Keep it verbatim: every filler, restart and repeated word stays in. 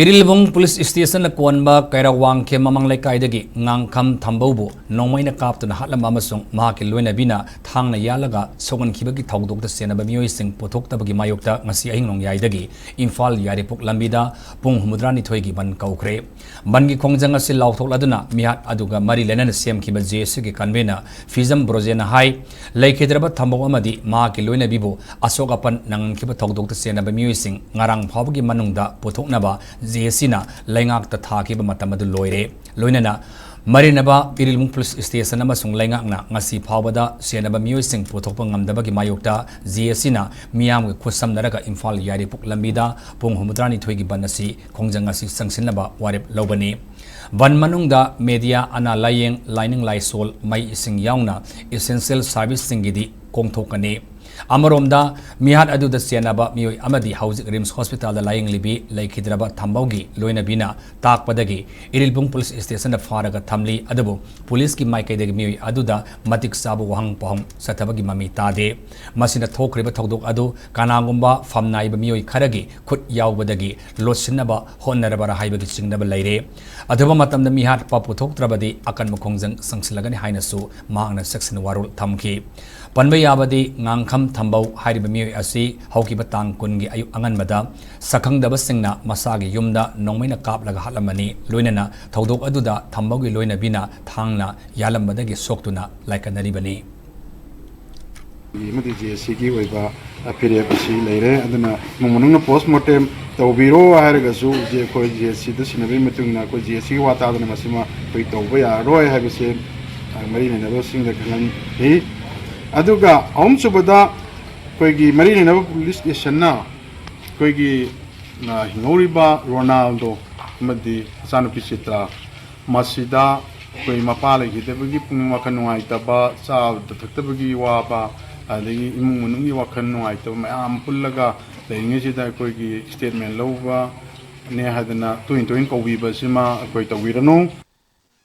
Irilbung police ꯁ꯭ꯇꯦꯁꯟꯅ ꯀꯣꯟꯕ ꯀꯩꯔꯥꯋꯥꯡꯈꯦꯝ ꯃꯃꯥꯡ ꯂꯩꯀꯥꯏꯗꯒꯤ ꯉꯥꯡꯈꯝ ꯊꯝꯕꯧꯕꯨ ꯅꯣꯡꯃꯩꯅ ꯀꯥꯞꯇꯨꯅ ꯍꯥꯠꯂꯝꯕ ꯑꯃꯁꯨꯡ ꯃꯍꯥꯛꯀꯤ ꯂꯣꯏꯅꯕꯤꯅ ꯊꯥꯡꯅ ꯌꯥꯜꯂꯒ ꯁꯣꯛꯍꯟꯈꯤꯕꯒꯤ ꯊꯧꯗꯣꯛꯇ ꯁꯦꯟꯅꯕ ꯃꯤꯑꯣꯏꯁꯤꯡ ꯄꯨꯊꯣꯛꯇꯕꯒꯤ ꯃꯥꯌꯣꯛꯇ ꯉꯁꯤ ꯑꯍꯤꯡ ꯅꯣꯡꯌꯥꯏꯗꯒꯤ ꯏꯝꯐꯥꯜ ꯌꯥꯏꯔꯤꯄꯣꯛ ꯂꯝꯕꯤꯗ ꯄꯨꯡ ꯍꯨꯝꯐꯨꯇꯔꯥꯅꯤꯊꯣꯏꯒꯤ ꯕꯟ ꯀꯧꯈ꯭ꯔꯦ꯫ ꯕꯟꯒꯤ ꯈꯣꯡꯖꯪ ꯑꯁꯤ ꯂꯥꯎꯊꯣꯛꯂꯗꯨꯅ ꯃꯤꯍꯥꯠ ꯑꯗꯨꯒ ꯃꯔꯤ ꯂꯩꯅꯅ ꯁꯦꯝꯈꯤꯕ ꯖꯦ ꯑꯦꯁ ꯁꯤꯒꯤ ꯀꯟꯚꯦꯅꯔ ꯐꯤꯖꯝ ꯕ꯭ꯔꯣꯖꯦꯅ ꯍꯥꯏ, ꯂꯩꯈꯤꯗ꯭ꯔꯕ ꯊꯝꯕꯧ ꯑꯃꯗꯤ ꯃꯍꯥꯛꯀꯤ ꯂꯣꯏꯅꯕꯤꯕꯨ ꯑꯁꯣꯛ ꯑꯄꯟ ꯅꯪꯍꯟꯈꯤꯕ ꯊꯧꯗꯣꯛꯇ ꯆꯦꯟꯅꯕ ꯃꯤꯑꯣꯏꯁꯤꯡ ꯉꯔꯥꯡ ꯐꯥꯎꯕꯒꯤ ꯃꯅꯨꯡꯗ ꯄꯨꯊꯣꯛꯅꯕ ꯖꯦ ꯑꯦꯁ ꯁꯤꯅ ꯂꯩꯉꯥꯛꯇ ꯊꯥꯈꯤꯕ ꯃꯇꯝ ꯑꯗꯨ ꯂꯣꯏꯔꯦ꯫ ꯂꯣꯏꯅꯅ ꯃꯔꯤꯅꯕ ꯏꯔꯤꯜꯕꯨꯡ ꯄꯨꯂꯤꯁ ꯁ꯭ꯇꯦꯁꯟ ꯑꯃꯁꯨꯡ ꯂꯩꯉꯥꯛꯅ ꯉꯁꯤ ꯐꯥꯎꯕꯗ ꯆꯦꯟꯅꯕ ꯃꯤꯑꯣꯏꯁꯤꯡ ꯄꯨꯊꯣꯛꯄ ꯉꯝꯗꯕꯒꯤ ꯃꯥꯌꯣꯛꯇ ꯖꯦ ꯑꯦꯁ ꯁꯤꯅ ꯃꯤꯌꯥꯝꯒ ꯈꯨꯠꯁꯝꯅꯔꯒ ꯏꯝꯐꯥꯜ ꯌꯥꯏꯔꯤꯄꯣꯛ ꯂꯝꯕꯤꯗ ꯄꯨꯡ ꯍꯨꯝꯐꯨꯇꯔꯥꯅꯤꯊꯣꯏꯒꯤ ꯕꯟ ꯑꯁꯤ ꯈꯣꯡꯖꯪ ꯑꯁꯤ ꯆꯪꯁꯤꯟꯅꯕ ꯋꯥꯔꯦꯞ ꯂꯧꯕꯅꯤ꯫ ꯕꯟ ꯃꯅꯨꯡꯗ ꯃꯦꯗꯤꯌꯥ, ꯑꯅꯥ ꯂꯥꯌꯦꯡ, ꯂꯥꯏꯅꯤꯡ ꯂꯥꯏꯁꯣꯜ, ꯃꯩ ꯏꯁꯤꯡ ꯌꯥꯎꯅ ꯏꯁꯦꯟꯁꯤꯌꯦꯜ ꯁꯥꯔꯚꯤꯁꯁꯤꯡꯒꯤꯗꯤ ꯀꯣꯡꯊꯣꯛꯀꯅꯤ꯫ ꯑꯃꯔꯣꯝꯗ ꯃꯤꯍꯥꯠ ꯑꯗꯨꯗ ꯆꯦꯟꯅꯕ ꯃꯤꯑꯣꯏ ꯑꯃꯗꯤ ꯍꯧꯖꯤꯛ ꯔꯤꯝꯁ ꯍꯣꯁꯄꯤꯇꯥꯜꯗ ꯂꯥꯌꯦꯡꯂꯤꯕꯤ ꯂꯩꯈꯤꯗ꯭ꯔꯕ ꯊꯝꯕꯧꯒꯤ ꯂꯣꯏꯅꯕꯤꯅ ꯇꯥꯛꯄꯗꯒꯤ ꯏꯔꯤꯜꯕꯨꯡ ꯄꯨꯂꯤꯁ ꯁ꯭ꯇꯦꯁꯟꯗ ꯐꯥꯔꯒ ꯊꯝꯂꯤ꯫ ꯑꯗꯨꯕꯨ ꯄꯨꯂꯤꯁꯀꯤ ꯃꯥꯏꯀꯩꯗꯒꯤ ꯃꯤꯑꯣꯏ ꯑꯗꯨꯗ ꯃꯇꯤꯛ ꯆꯥꯕ ꯋꯥꯍꯪ ꯄꯥꯎꯍꯪ ꯆꯠꯊꯕꯒꯤ ꯃꯃꯤ ꯇꯥꯗꯦ꯫ ꯃꯁꯤꯅ ꯊꯣꯛꯈ꯭ꯔꯤꯕ ꯊꯧꯗꯣꯛ ꯑꯗꯨ ꯀꯅꯥꯒꯨꯝꯕ ꯐꯝꯅꯥꯏꯕ ꯃꯤꯑꯣꯏ ꯈꯔꯒꯤ ꯈꯨꯠ ꯌꯥꯎꯕꯗꯒꯤ ꯂꯣꯠꯁꯤꯟꯅꯕ ꯍꯣꯠꯅꯔꯕꯔꯥ ꯍꯥꯏꯕꯒꯤ ꯆꯤꯡꯅꯕ ꯂꯩꯔꯦ꯫ ꯑꯊꯨꯕ ꯃꯇꯝꯗ ꯃꯤꯍꯥꯠꯄ ꯄꯨꯊꯣꯛꯇ꯭ꯔꯕꯗꯤ ꯑꯀꯟꯕ ꯈꯣꯡꯖꯪ ꯆꯪꯁꯤꯜꯂꯒꯅꯤ ꯍꯥꯏꯅꯁꯨ ꯃꯍꯥꯛꯅ ꯆꯦꯛꯁꯤꯟ ꯋꯥꯔꯣꯜ ꯊꯝꯈꯤ꯫ ꯄꯟꯕ ꯌꯥꯕꯗꯤ, ꯉꯥꯡꯈꯝ ꯊꯝꯕꯧ ꯍꯥꯏꯔꯤꯕ ꯃꯤꯑꯣꯏ ꯑꯁꯤ ꯍꯧꯈꯤꯕ ꯇꯥꯡ ꯀꯨꯟꯒꯤ ꯑꯌꯨꯛ ꯑꯉꯟꯕꯗ ꯁꯛꯈꯪꯗꯕꯁꯤꯡꯅ ꯃꯁꯥꯒꯤ ꯌꯨꯝꯗ ꯅꯣꯡꯃꯩꯅ ꯀꯥꯞꯂꯒ ꯍꯥꯠꯂꯝꯕꯅꯤ꯫ ꯂꯣꯏꯅꯅ ꯊꯧꯗꯣꯛ ꯑꯗꯨꯗ ꯊꯝꯕꯧꯒꯤ ꯂꯣꯏꯅꯕꯤꯅ ꯊꯥꯡꯅ ꯌꯥꯜꯂꯝꯕꯗꯒꯤ ꯁꯣꯛꯇꯨꯅ ꯂꯥꯏꯀꯠꯅꯔꯤꯕꯅꯤ꯫ ꯑꯃꯗꯤ ꯖꯦ ꯑꯦꯁ ꯁꯤꯒꯤ ꯑꯣꯏꯕ ꯐꯤꯔꯦꯞ ꯑꯁꯤ ꯂꯩꯔꯦ꯫ ꯑꯗꯨꯅ ꯏꯃꯨꯡ ꯃꯅꯨꯡꯅ ꯄꯣꯁꯃꯣꯔꯇꯦꯝ ꯇꯧꯕꯤꯔꯣ ꯍꯥꯏꯔꯒꯁꯨ, ꯍꯧꯖꯤꯛ ꯑꯩꯈꯣꯏ ꯖꯦ ꯑꯦꯁ ꯁꯤꯗ ꯁꯤꯟꯅꯕꯒꯤ ꯃꯇꯨꯡ ꯏꯟꯅ ꯑꯩꯈꯣꯏ ꯖꯦ ꯑꯦꯁ ꯁꯤꯒꯤ ꯋꯥ ꯇꯥꯗꯅ ꯃꯁꯤꯃ ꯑꯩꯈꯣꯏ ꯇꯧꯕ ꯌꯥꯔꯔꯣꯏ ꯍꯥꯏꯕꯁꯦ, ꯑ, ꯃꯔꯤ ꯂꯩꯅꯕꯁꯤꯡꯗ ꯈꯪꯍꯟꯈꯤ꯫ ꯑꯗꯨꯒ ꯑꯍꯨꯝꯁꯨꯕꯗ, ꯑꯩꯈꯣꯏꯒꯤ ꯃꯔꯤ ꯂꯩꯅꯕ ꯄꯨꯂꯤꯁ ꯁ꯭ꯇꯦꯁꯟꯅ ꯑꯩꯈꯣꯏꯒꯤ, ꯑ, ꯍꯤꯡꯍꯧꯔꯤꯕ ꯔꯣꯅꯥꯜꯗꯣ ꯑꯃꯗꯤ ꯃꯆꯥꯅꯨꯄꯤ ꯆꯤꯇ꯭ꯔꯥ, ꯃꯁꯤꯗ ꯑꯩꯈꯣꯏ ꯃꯄꯥ ꯂꯩꯈꯤꯗꯕꯒꯤ ꯄꯨꯛꯅꯤꯡ ꯋꯥꯈꯜ ꯅꯨꯡꯉꯥꯏꯇꯕ, ꯆꯥꯕꯗ ꯊꯛꯇꯕꯒꯤ ꯋꯥꯕ, ꯑꯗꯒꯤ ꯏꯃꯨꯡ ꯃꯅꯨꯡꯒꯤ ꯋꯥꯈꯜ ꯅꯨꯡꯉꯥꯏꯇꯕ ꯃꯌꯥꯝ ꯄꯨꯜꯂꯒ ꯂꯩꯔꯤꯉꯩꯁꯤꯗ ꯑꯩꯈꯣꯏꯒꯤ ꯁ꯭ꯇꯦꯠꯃꯦꯟ ꯂꯧꯕꯅꯦ ꯍꯥꯏꯗꯅ ꯇꯣꯏꯅ ꯇꯣꯏꯅ ꯀꯧꯕꯤꯕꯁꯤꯃ ꯑꯩꯈꯣꯏ ꯇꯧꯕꯤꯔꯅꯨ꯫